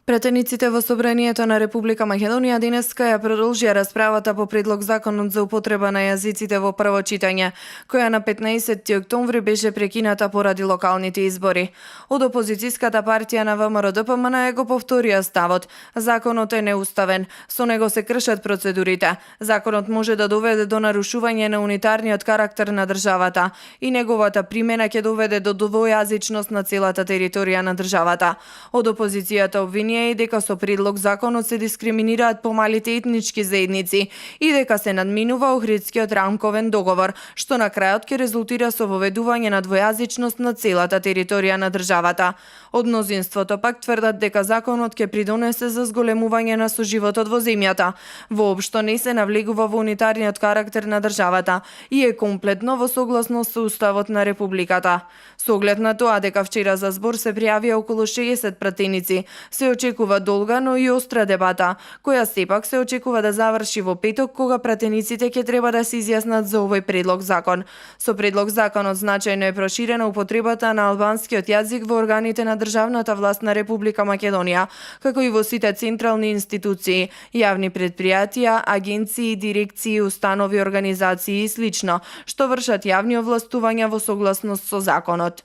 Пратениците во Собранието на Република Македонија денеска ја продолжија расправата по предлог законот за употреба на јазиците во прво читање, која на 15 октомври беше прекината поради локалните избори. Од опозицијската партија на ВМРО-ДПМН го повторија ставот: законот е неуставен, со него се кршат процедурите. Законот може да доведе до нарушување на унитарниот карактер на државата и неговата примена ќе доведе до двојазичност на целата територија на државата. Од опозицијата обвини и дека со предлог законот се дискриминираат помалите етнички заедници и дека се надминува Охридскиот рамковен договор, што на крајот ќе резултира со воведување на двојазичност на целата територија на државата. Од мнозинството пак тврдат дека законот ќе придонесе за зголемување на соживотот во земјата. Воопшто не се навлегува во унитарниот карактер на државата и е комплетно во согласност со Уставот на Републиката. Со оглед на тоа дека вчера за збор се пријавија околу 60 пратеници, се очекува долга, но и остра дебата, која сепак се очекува да заврши во петок, кога пратениците ќе треба да се изјаснат за овој предлог закон. Со предлог законот значајно е проширена употребата на албанскиот јазик во органите на државната власт на Република Македонија, како и во сите централни институции, јавни предпријатија, агенции, дирекции, установи, организации и слично, што вршат јавни овластувања во согласност со законот.